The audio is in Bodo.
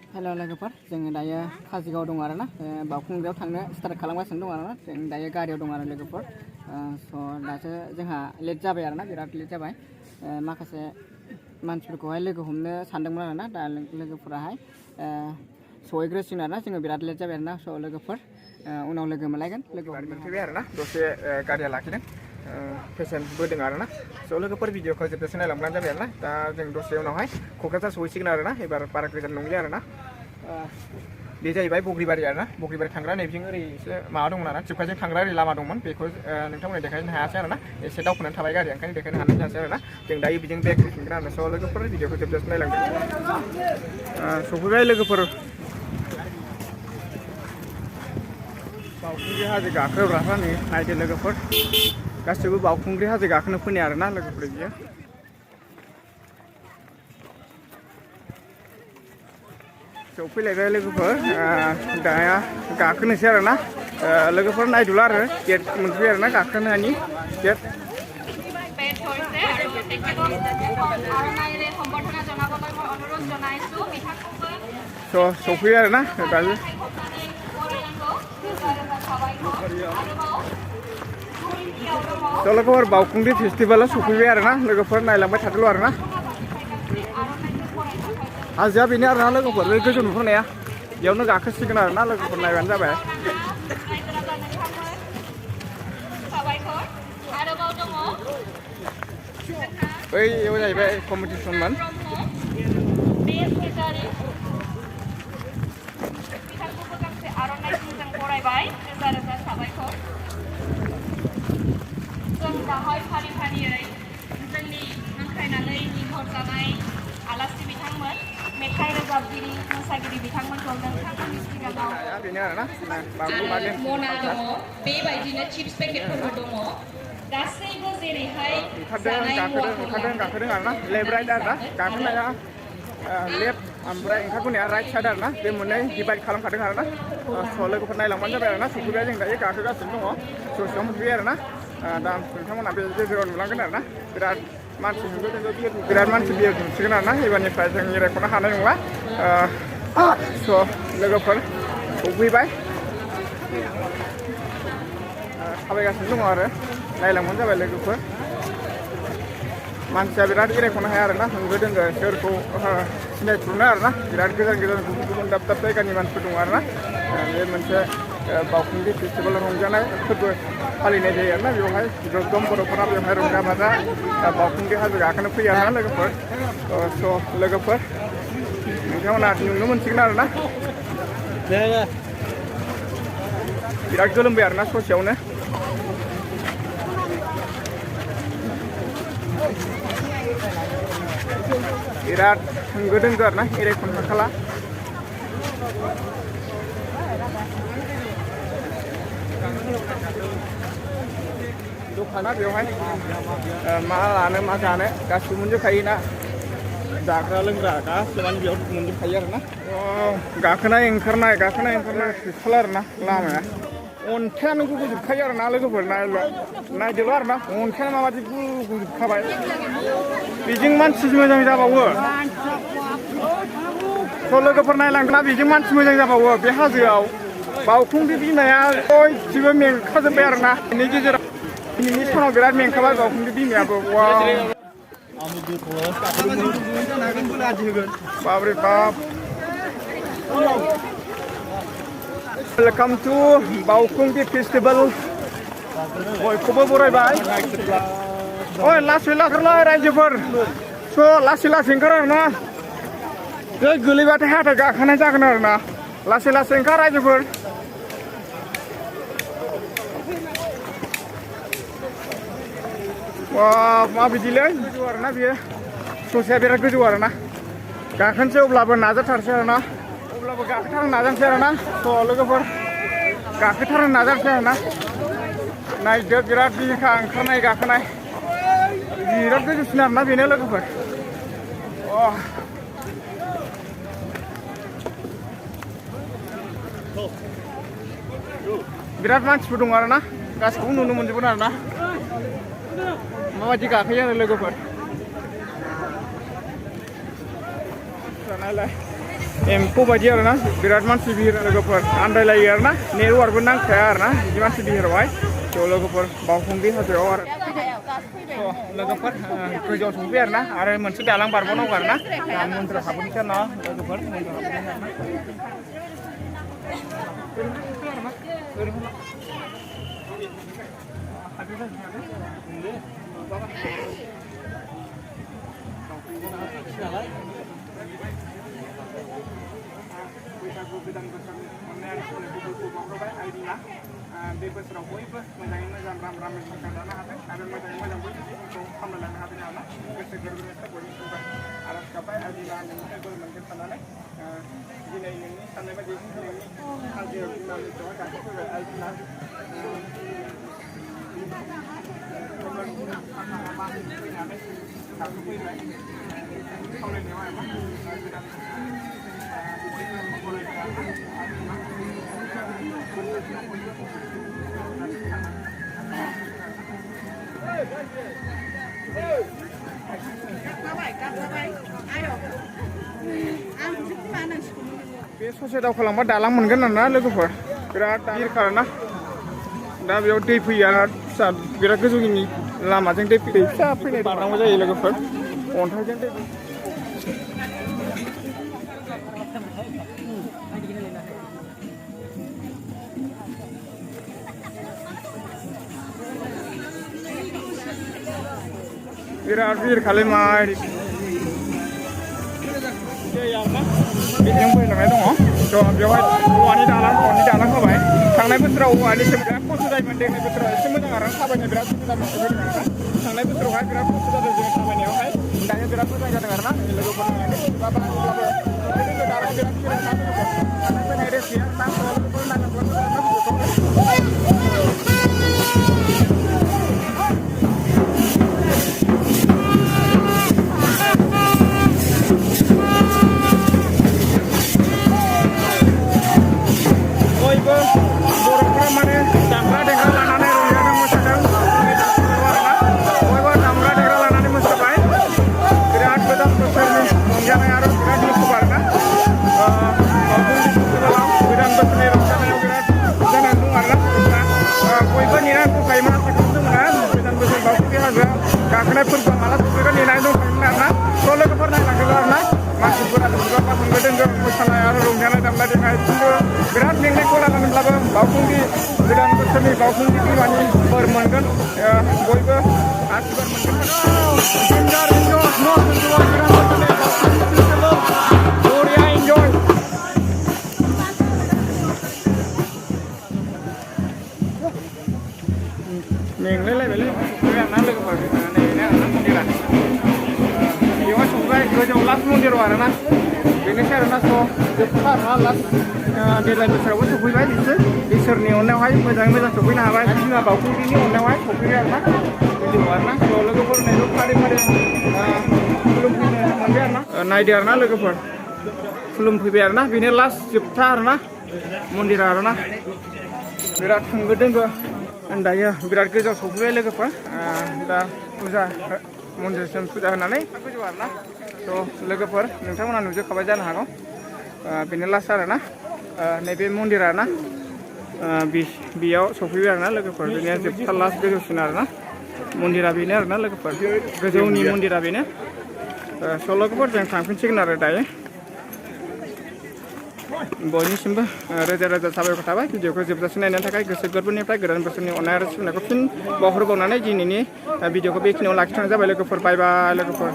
हेलो लोगोफोर जोङो दायो काजिगाव दं आरोना बावखुंग्रियाव थांनो स्टार्ट खालामगासिनो दं आरोना जों दायो गारियाव दं आरो लोगोफोर स' दासो जोंहा लेट जाबाय आरोना बिराद लेट जाबाय माखासे मानसिफोरखौहाय लोगो हमनो सानदोंमोन आरोना दा लोगोफोराहाय सहैग्रोसिगोन आरोना जोङो बिराद लेट जाबाय आरोना स' लोगोफोर उनाव लोगो मोनलायगोन लोगो मोनफैबाय आरोना दसे गारिया लाखिदों पेसेन्ट बोदों आरोना स' लोगोफोर भिडिअखौ जोबजासे नायलांब्लानो जाबाय आरोना दा जों दसे उनावहाय क'क्राझार सहैसिगोन आरोना एबार बारा गोजान नंलिया आरोना बे जाहैबाय बग्रिबारि आरोना बग्रिबारि थांग्रा नैबिथिं ओरै एसे माबा दंमोन आरोना थिपकाइजों थांग्रा ओरै लामा दंमोन बेखौ नोंथांमोननो देखायनो हायासै आरोना एसे दावखोनानै थाबाय गारिया ओंखायनो देखायनो हानाय जायासै आरोना जों दायो बिजों बेक फैफिनगोन आरो स' लोगोफोर भिडिअखौ जोबजासे नायलांदों सफैबाय लोगोफोर बावखुंग्रि हाजो गाखोग्राफ्रा नै नायदो लोगोफोर गासिबो बावखुंग्रि हाजो गाखोनो फैनाय आरोना लोगोफोर बियो सफैलायबाय लोगोफोर दाया गाखोनोसै आरोना लोगोफोर नायदुला आरो गेट मोनफैबाय आरोना गाखोनायनि गेट स' सफैयो आरोना दायो स' लोगोफोर बावखुंग्रि फेस्टिभेलाव सफैबाय आरोना लोगोफोर नायलांबाय थादोल' आरोना हाजोआ बेनो आरोना लोगोफोर बे गोजौ नुहुरनाया बेयावनो गाखोसिगोन आरोना लोगोफोर नायबानो जाबाय बैयाव जाहैबाय कम्पिटिसनमोन जों दाहाय फारि फारियै जोंनि हांख्रायनानै लिंहरजानाय आलासि बिथांमोन मेथाइ रोजाबगिरि मोसागिरि बिथांमोनखौ नोंथांमोननि सिगाङाव बेनो आरोना मना दङ बेबायदिनो चिप्स पेकेटफोरबो दङ गासैबो जेरैहाय गाखोदों आरोना लेफ्ट राइट आरोना गाखोनाया लेफ्ट ओमफ्राय ओंखारबोनाया राइट साइड आरोना बे मोननै डिभाइड खालामखादों आरोना स' लोगोफोर नायलांबानो जाबाय आरोना सफैबाय जों दायो गाखोगासिनो दङ ससेयाव मोनफैबाय आरोना दा नोंथांमोना बे गेजेराव नुलांगोन आरोना बिराद मानसि बिराद मानसि बियो नुसिगोन आरोना एबारनिफ्राय जों एरायख'नो हानाय नंला स' लोगोफोर सफैबाय थाबायगासिनो दङ आरो नायलांबानो जाबाय लोगोफोर मानसिया बिराद एरायख'नो हाया आरोना होंगो दोंगो सोरखौ सिनायथ्र'नो आरोना बिराद गोजान गोजान गुबुन गुबुन दाब दाब जायगानि मानसिफोर दङ आरोना बे मोनसे बावखुंग्रि फेस्टिभेल रंजानाय फोरबो फालिनाय जायो आरोना बेवहाय एकदम बर'फोरा बेवहाय रंजा बाजा बावखुंग्रि हाजो गाखोनो फैयो आरोना लोगोफोर स' लोगोफोर नोंथांमोना नुनो मोनसिगोन आरोना बिराद गोलोमबाय आरोना ससेयावनो बिराद होंगो दोंगो आरोना एरायख'नो हाखाला दखाना बेवहाय मा लानो मा जानो गासिबो मोनजोबखायोना जाग्रा लोंग्रा गासिबो बेयाव मोनजोबखायो आरोना गाखोनाय ओंखारनाय गैखाला आरोना लामाया अन्थायानो गुगुजोबखायो आरोना लोगोफोर नायदोल' आरोना अन्थायानो माबायदि गुगुजोबखाबाय बेजों मानसि मोजां जाबावो स' लोगोफोर नायलांदोंना बेजों मानसि मोजां जाबावो बे हाजोआव बावखुंग्रि बिमाया गासिबो मेंखाजोब्बाय आरोना बेनि गेजेराव दिनैनि सानाव बिराद मेंखाबाय बावखुंग्रि बिमायाबो बाब्रे बाब वेलकाम टु बावखुंग्रि फेस्टिभेल बयखौबो बरायबाय ओइ लासै ओंखारलाय रायजोफोर स' लासै ओंखार आरोना बे गोलैबाथाय हाथाय गाखोनाय जागोन आरोना लासै ओंखार रायजोफोर माबायदिलै गोजौ आरोना बेयो ससेया बिराद गोजौ आरोना गाखोनोसै अब्लाबो नाजाथारसै आरोना अब्लाबो गाखोथारनो नाजानोसै आरोना स' लोगोफोर गाखोथारनो नाजानोसै आरोना नायदो बिराद बिखा ओंखारनाय गाखोनाय बिराद गोजौसिन आरोना बेनो लोगोफोर बिराद मानसिफोर दं आरोना गासिखौबो नुनो मोनजोबगोन आरोना माबायदि गाखोयो आरो लोगोफोर नायलाय एम्फौ बायदि आरोना बिराद मानसि बिहिर लोगोफोर आन्दायलायो आरोना नेटवार्कबो नांखाया आरोना बिदि मानसि बिहिरावहाय थ' लोगोफोर बावखुंग्रि हाजोआव आरो लोगोफोर गोजौआव सौफैबाय आरोना आरो मोनसे दालां बारबावनांगौ आरोना मन्दिराव हाबहैनोसै आरोना लोगोफोर गोदान बोसोरनि अननाय आरो सिबिनायखौ बावहरबाय आइडिया बे बोसोराव बयबो मोजाङै मोजां राम रामै संसार जानो हाथों आरो मोजाङै मोजां बयबो जिउखौ सामलायलांनो हाथों आरोना गोसो गोरबोनिफ्राय बयनिसिमबो आर'ज गाबबाय आइडिया नोंनिफ्राय बोर मोनगोन साननानै दिनै नोंनि साननाय बायदि नोंनि हाजोआव बिमा बिफाया गाखोफैबाय आइडिया फैनानै गाखोफैबाय खावलायनायाव आरोना गोदान बे ससे दावखोलांबा दालां मोनगोन आरोना लोगोफोर बिराद गिरखा आरोना दा बेयाव दै फैयो आरो फिसा बिराद गोजौनि लामाजों दै फिसा फैनाय बारनांगौ जायो लोगोफोर अन्थाइजों दै बिराद गिरखालै माइ बेजों फैलांनाय दङ थ' बेवहाय औवानि दालां होबाय थांनाय बोसोराव औवानिसिम बिराद खस्थ' जायोमोन देग्लाय बोसोराव एसे मोजां आरो थाबायनो बिराद सुबिदा मोनदों थांनाय बोसोरावहाय बिराद खस्थ' जादों जों थाबायनायावहाय दायो बिराद मोजां जादों आरोना लोगोफोरनि दालां बिराद फैनाय रेस गैया गाखोनायफोरखौ माला सफैगोन नेनानै दंखायोमोन आरोना थ' लोगोफोर नायलांदों आरोना मानसिफोरा दुर्गा मोनबोदों मोसानाय आरो रंजानाय दामनाय देनाय बिदिनो बिराद मेंनायखौ लानानैब्लाबो बावखुंग्रि गोदान बोसोरनि बावखुंग्रि बिमानि बोर मोनगोन बयबो आशीर्बाद मोनगोन मेंलायलायबायलै आरोना लोगोफोर गोजौआव लास्ट मन्दिराव आरोना बेनोसै आरोना स' जोबथा आरोना लास्ट देग्लाय बोसोरावबो सफैबाय इसोरनि अननायावहाय मोजाङै मोजां सफैनो हाबाय बिमा बावखुंग्रिनि अननायावहाय सफैबाय आरोना गोजौआव आरोना स' लोगोफोर नैबे फारि फारि खुलुमफैनो मोनबाय आरोना नायदो आरोना लोगोफोर खुलुमफैबाय आरोना बेनो लास्ट जोबथा आरोना मन्दिरा आरोना बिराद होंगो दोंगो दायो बिराद गोजौआव सफैबाय लोगोफोर दा फुजा मन्दिरसिम फुजा होनानै गोजौ आरोना थ' लोगोफोर नोंथांमोना नुजोबखाबाय जानो हागौ बेनो लास्ट आरोना नैबे मन्दिरा आरोना बेयाव सफैबाय आरोना लोगोफोर बेनो जोबथा लास्ट गोजौसिन आरोना मन्दिरा बेनो आरोना लोगोफोर गोजौनि मन्दिरा बेनो स' लोगोफोर जों थांफिनसिगोन आरो दायो बयनिसिमबो रोजा रोजा साबायखर थाबाय भिडिअखौ जोबजासिम नायनायनि थाखाय गोसो गोरबोनिफ्राय गोदान बोसोरनि अननाय आरो सिबिनायखौ फिन बावहरबावनानै दिनैनि भिडिअखौ बेखिनियाव लाखिथ'नाय जाबाय लोगोफोर बाय बाय लोगोफोर।